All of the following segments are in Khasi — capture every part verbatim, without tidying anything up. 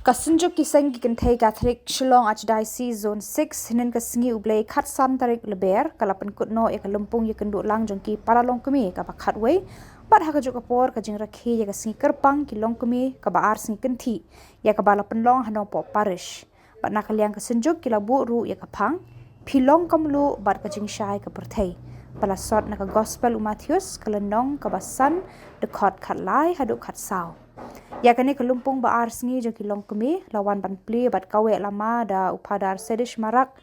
Ka Synjuk ki Seng ki Kynthei Katholik Shillong Archdiocese Zone six, hynnin ka sngi U Blei khatsan tarik Lber, ka la pynkut noh ïa ka lympung ïakynduh lang jong ki para longkmie kaba khatwei, bad ha kajuh ka por ka jingrakhe ïa ka sngi kyrpang ki longkmie kaba ar sngi kynthih, ïa kaba la pynlong ha Nongpoh Parish. Bad na ka liang ka Synjuk ki la buh ruh ïa ka phang Phi long ka mluh bad ka jingshai ka pyrthei, ba la sot na ka Gospel u Mathaios, ka lynnong kaba san, dkhot khatlai haduh khatsaw. Ïa kane ka lympung ba ar sngi jong ki longkmie la wan ban plie bad kaweh lama da u Phadar Sedish Marak,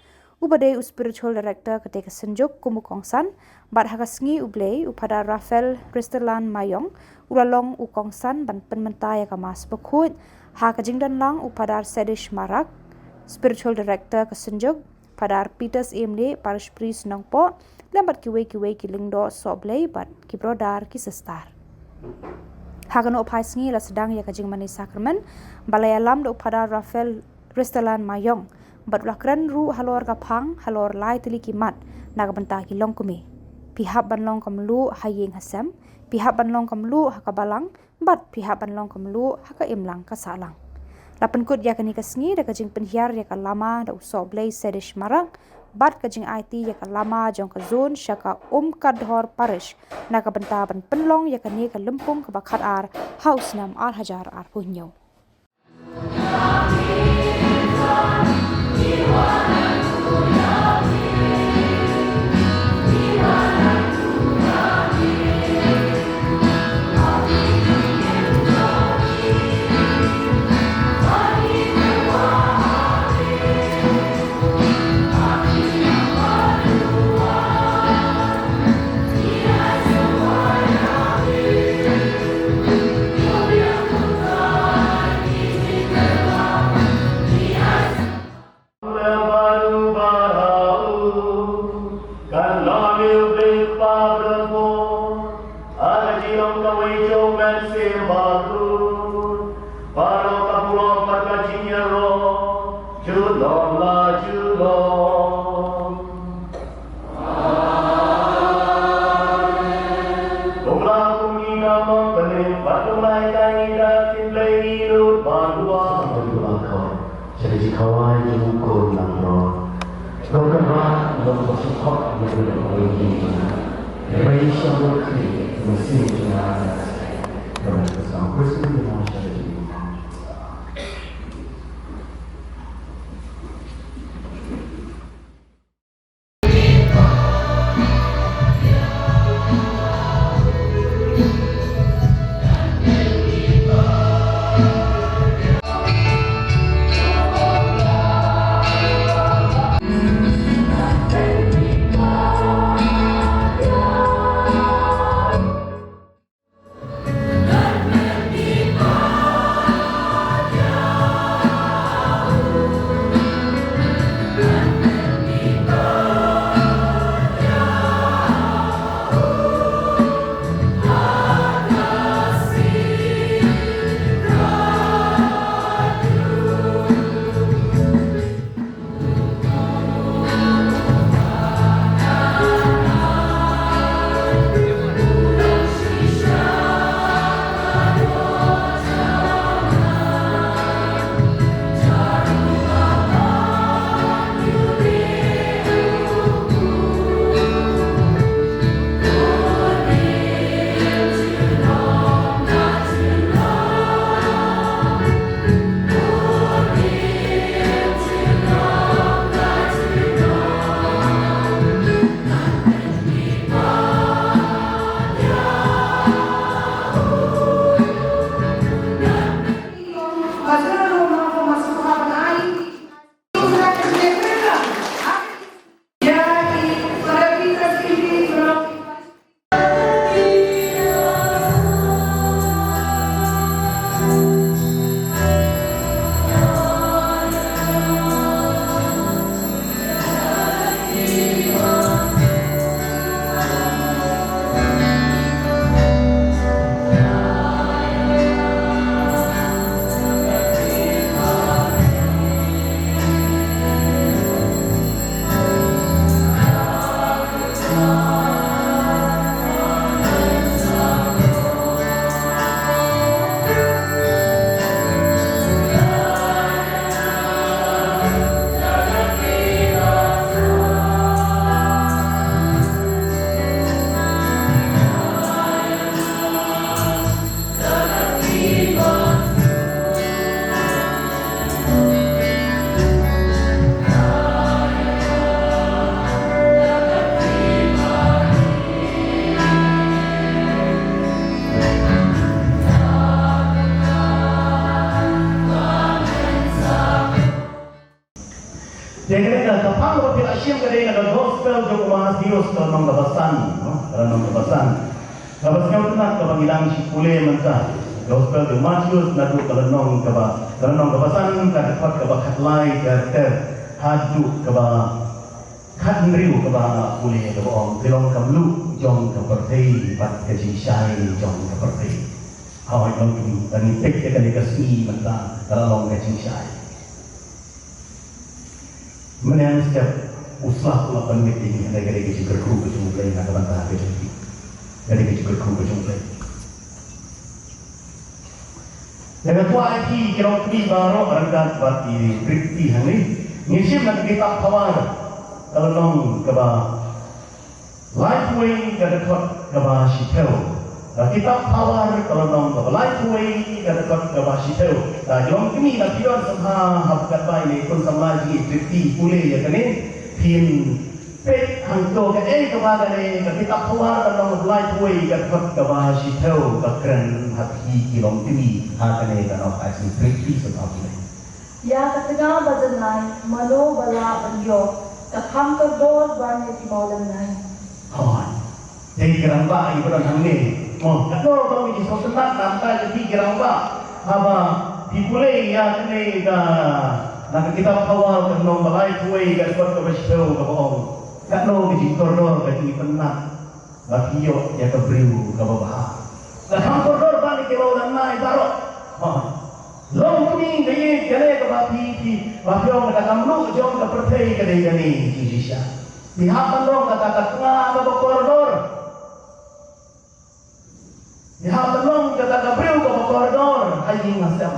uba dei u Spiritual Director katei ka Synjuk kum u kongsan, bad ha ka sngi U Blei u Phadar Raphael Ristelan Mayong u la long u kongsan ban pynmynta ïa ka Mass Bakhuid, ha ka jingdon lang u Phadar Sedish Marak, Spiritual Director ka Synjuk, Phadar Peters Emley, Parish Priest Nongpoh, lem bad kiwei kiwei ki lyngdoh sohblei bad ki brother ki sister. Ha kano phai sngi la sdang ïa ka jingmane sakramen ba la ïalam da u Phadar Raphael Ristelan Mayong, bad u la kren ruh halor ka phang, halor lai tylli ki mat na ka bynta ki longkmie. Phi hap ban long ka mluh ha ïing ha sem, phi hap ban long ka mluh ha ka balang, bad phi hap ban long ka mluh ha ka imlang ka sahlang. La pynkut ïa kane ka sngi da ka jingpynhiar ïa ka lama da u Sohblei Sedish Marak, bad ka jingaiti ïa ka lama jong ka zone sha ka Umkadhor Parish na ka bynta ban pynlong ïa kane ka lympung kaba khatar ha u snem ar hajar arphew hynñiew. Te ka dei ka phang kaba phi la shim ka dei na ka gospel jong u Mathaios ka lynnong kaba san, no? Ka lynnong kaba san. Kaba sngewtynnat kaba ngi dang shu pule mynta. Gospel jong u Mathaios naduh ka lynnong kaba, ka lynnong kaba san ka dkhot kaba khatlai ter ter haduh kaba khathynriew kaba pule kaba ong, phi long ka mluh jong ka pyrthei bad ka jingshai jong ka pyrthei. Hooid, long kumne, ngi peit ïa kane ka sngi mynta ka la long ka jingshai. Mynne mynstep u slap u la pynmih ïa ngi, ka dei ka jingkyrkhu ka jong U Blei na ka bynta ka jong ngi. Ka dei ka jingkyrkhu ka jong U Blei. Ïa ka kwah ïa ki, ki longkmie baroh ryngkat bad i Trikti hangne, ngin shim na ka kitab Pharao ka lynnong kaba laiphew ka dkhot kaba shiphew. Ka kitab Pharao ka lynnong kaba laiphew ka dkhot kaba shiphew. Te ki longkmie, lada phi don sngewbha hap katba ine khun samla jong ngi Trikti pule ïa kane, phin peit hangto kaei kaba kane ka kitab Pharao ka lynnong kaba laiphew ka dkhot kaba shiphew ka kren ha phi ki longkmie ha kane ka nongbah jong ngi. Trikti sngewbha pule. Ïa ka tnga ba janai, mano ba lah ban ïoh, ka kham kordor ban ïa ki mawlynnai. Hooid. Te ki rangbah, ïa ba don hangne, mo, katno ba ngi sngewtynnat namar ïa ki rangbah. Haba phi pule ïa kane ka, na ka kitab Pharao ka lynnong ba laiphew ka dkhot kaba shiphew kaba ong, katno ka jingkordor ka jingpynnat ba phi ïoh ïa ka briew kaba bha. Ka kham kordor ban ïa ki mawlynnai baroh. Hooid. Longkmie, ka ïeit kane kaba phi, phi, ba phi ong kata ka mluh jong ka pyrthei ka dei kane, jingshisha. Phi hap ban long kata ka tnga kaba kordor. Phi hap ban long kata ka briew kaba kordor ha ïing ha sem.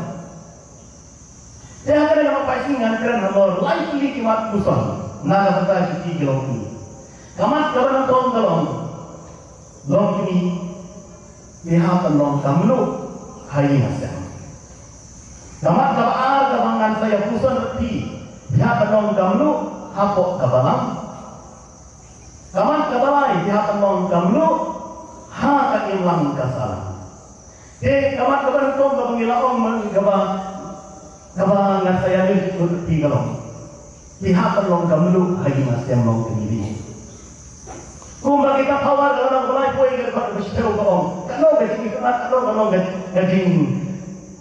Te ha kane ka nongbah jong ngi ngan kren halor laiphew ki mat puson na ka bynta jong phi ki longkmie. Ka mat kaba nyngkong ka long, longkmie, phi hap ban long ka mluh ha ïing ha sem. Ka mat kaba ar kaba ngan sa ïa puson ïa phi, phi hap ban long ka mluh hapoh ka balang. Ka mat kaba lai, phi hap ban long ka mluh ha ka imlang ka sahlang. Te ka mat kaba nyngkong kaba ngi la ong mynta, kaba, kaba ngan sa ïa leh ïa phi ka long, phi hap ban long ka mluh ha ïing ha sem, longkmie. Kumba ka kitab Pharao ka lynnong ba laiphew ka dkhot kaba shiphew ka ong, katno ka jingpynnat, katno ka long ka, ka jing,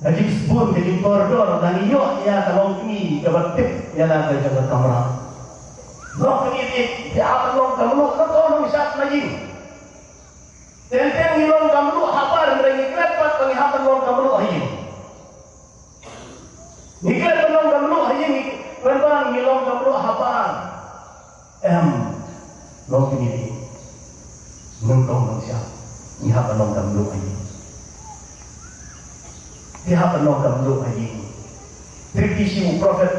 ka jingsbun, ka jingkordor lada ngi ïoh ïa ka longkmie kaba tip ïa la ka jong ka kamram. Longkmie, phi hap ban long ka mluh, katno nongshad na ïing. Teng teng ngi long ka mluh ha bar, hynrei ngi klet pat ba ngi hap ban long ka mluh ha ïing. Ngi klet ban long ka mluh ha ïing, ngi klet ban ngi long ka mluh ha bar. Em, longkmie, nyngkong nongshad, ngi hap ban long ka mluh ha ïing. Phi hap ban long ka mluh ha ïing. Trikti, shim u prophet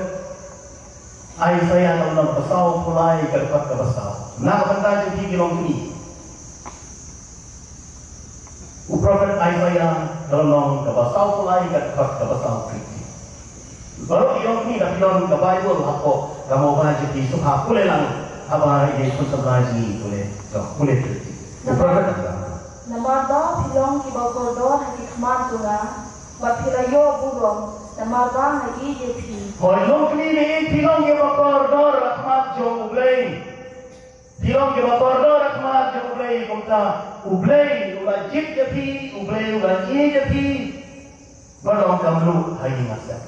Isaiah ka lynnong ba sawphew lai ka dkhot kaba saw. Na ka bynta jong phi ki longkmie. U prophet Isaiah ka lynnong kaba sawphew lai ka dkhot kaba saw, Trikti. Baroh ki longkmie, lada phi don ka Baibl hapoh ka mobile jong phi, sngewbha pule lang haba ine i khun samla jong ngi i pule. To, pule, Trikti. U prophet. Namar ba phi long kiba kordor ha ki khmat jong nga, bad phi la ïoh burom, namar ba nga ïeit ïa phi. Hooid, longkmie, phi long kiba kordor ha khmat jong U Blei. Phi long kiba kordor ha khmat jong U Blei, kumta U Blei u la jied ïa phi, U Blei u la ïeit ïa phi. Ban long ka mluh ha ïing ha sem.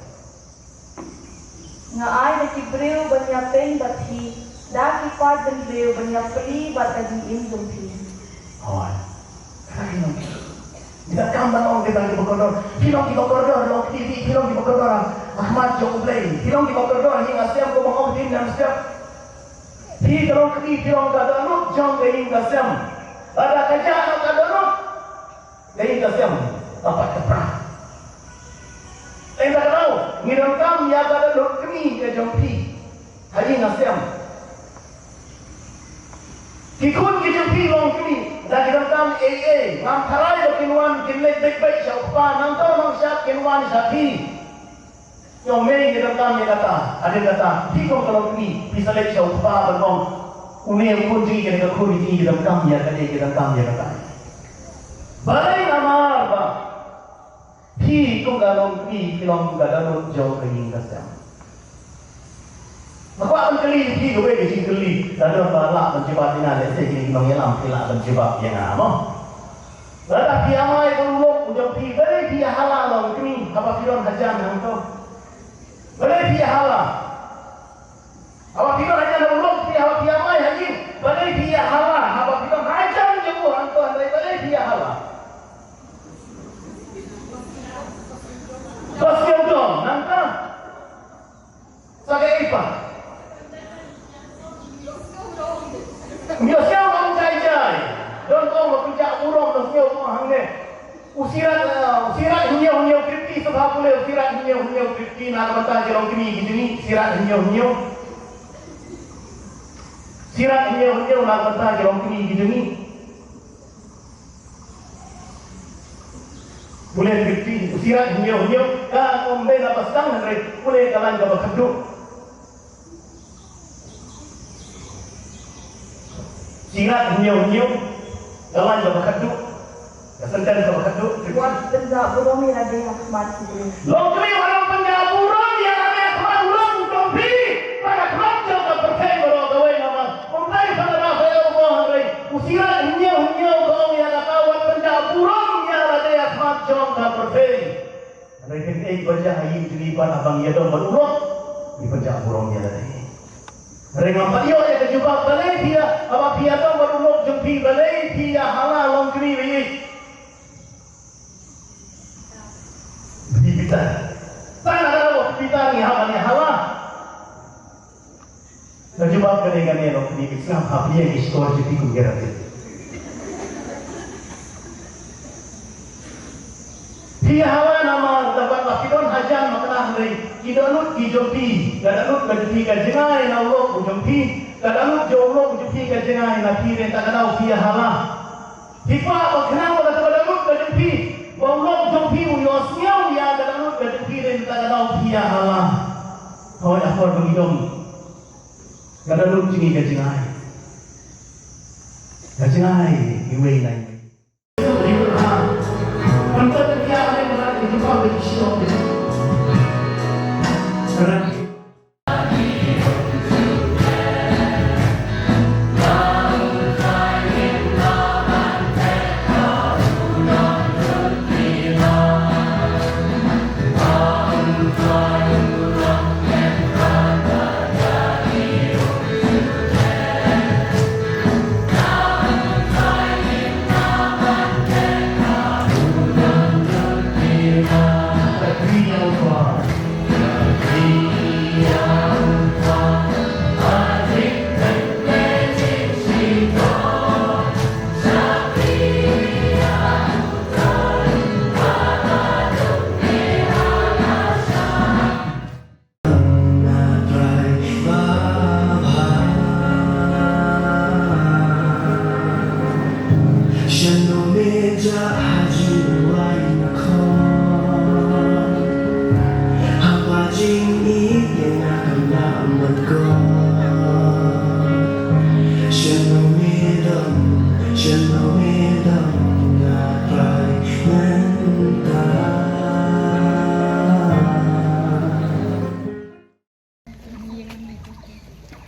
Nga ai da ki briew ban ïapeiñ bad phi, da ki paid bynriew ban ïaplie bad ka jingim jong phi. Hooid. Ngi donkam ban long kita kiba kordor. Phi long kiba kordor, longkmie, phi long kiba kordor ha khmat jong U Blei. Phi long kiba kordor ha ïing ha sem, kumba ong ka ktien jong U Blei. Phi ka longkmie, phi long ka dohnud jong ka ïing ka sem. Lada ka jah noh ka dohnud, ka ïing ka sem ka pat ka pra. Te kata ka daw ngi donkam ïa ka dohnud kmie ka jong phi ha ïing ha sem. Ki khun ki jong phi longkmie, lada ki donkam ei ei, ngam tharai ba kin wan kin leit beit beit sha u kpa, nangta nongshad kin wan sha phi. Ïa mei, ngi donkam ïa kata, hadien kata phi kum ka longkmie phi sa leit sha u kpa ban ong, une u khun jong ngi, kane ka khun jong ngi, ngi donkam ïa kane, ngi donkam ïa kata. Balei? Namar ba phi kum ka longkmie phi long ka dohnud jong ka ïing ka sem. Nga kwah ban Kylli phi kawei ka jingkylli, lada ba lah ban jubab ïa nga, lehse kine ki nongïalam ki lah ban jubab ïa nga, mo. Lada phi ïamai bad u lok u jong phi, balei phi ïahala longkmie haba phi don hajan hangto? Balei phi ïahala? Haba phi don hajan ha u lok phi, haba phi ïamai ha ïing, balei phi ïahala? Haba phi don hajan jong u hangto, hynrei balei phi ïahala? Ba sngewdom nangta. Sa kaei pat? Ym ïohsngew ong jai jai. Don ong ba pynjah burom, ym ïohsngew ong hangne. U Sirat, eh, u Sirat hynñiew hynñiew fifty, sngewbha pule u Sirat hynñiew hynñiew fifty na ka bynta ki longkmie ki jong ngi, Sirat hynñiew hynñiew. Sirat hynñiew hynñiew na ka bynta ki longkmie ki jong ngi. Pule fifty, u Sirat hynñiew hynñiew, ka ong dei na ba sdang hynrei pule ka lain kaba khatduh. Sirat hynñiew hynñiew, ka lain kaba khatduh. Ka sentence kaba khatduh. Wat pynjah burom ïa lade ha khmat ki briew. Longkmie, wat pynjah burom ïa lade ha khmat u lok jong phi, bad ha khmat jong ka pyrthei baroh kawei namar ym dei ba lada phi ïoh u bor hynrei u Sirat hynñiew hynñiew ka ong ïa kata, wat pynjah burom ïa lade ha khmat jong ka pyrthei. Hynrei kaei ba jia ha ïing jong ngi, ban ïadon bad u lok, ngi pynjah burom ïa lade. Hynrei ngam pat ïoh ïa ka jubab, balei phi ïa, haba phi ïadon bad u lok jong phi, balei phi ïahala longkmie ba ïeit? Phi bitar. Tang na ka daw phi bitar ngi hap ban ïahala. Ka jubab ka dei kane, longkmie, phi sngap, hap ïa ki shkor jong phi kum ki rabbit. Phi ïahala namar lada ba phi don hajan, ma kane hynrei ki dohnud ki jong phi, ka dohnud ka jong phi ka jngai na u lok u jong phi, ka dohnud jong u lok u jong phi ka jngai na phi, te ta ka daw phi ïahala. Phi kwah ba khnang ba kata ka dohnud ka jong phi, ba u lok jong phi u ïohsngew ïa ka dohnud ka jong phi, te ta ka daw phi ïahala. Hooid, akor ba ngi don. Ka dohnud jong ngi ka jngai. Ka jngai iwei na iwei.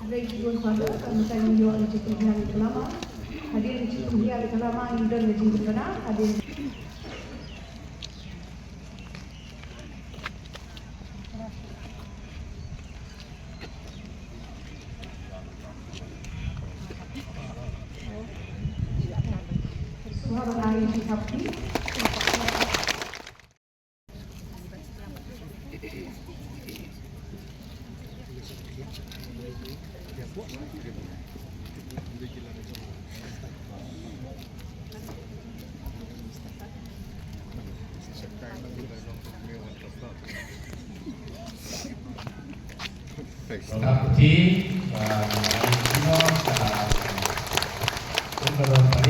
Hynrei ki bun pala ka mynta ngi ïoh ïa ka jingpynhiar ïa ka lama. Hadien ka jingpynhiar ïa ka lama ngi don ka jingpynbna hadien. Suha ban ai jingkapti. Thanks. Ka puthi, ah, ka puthi, ah,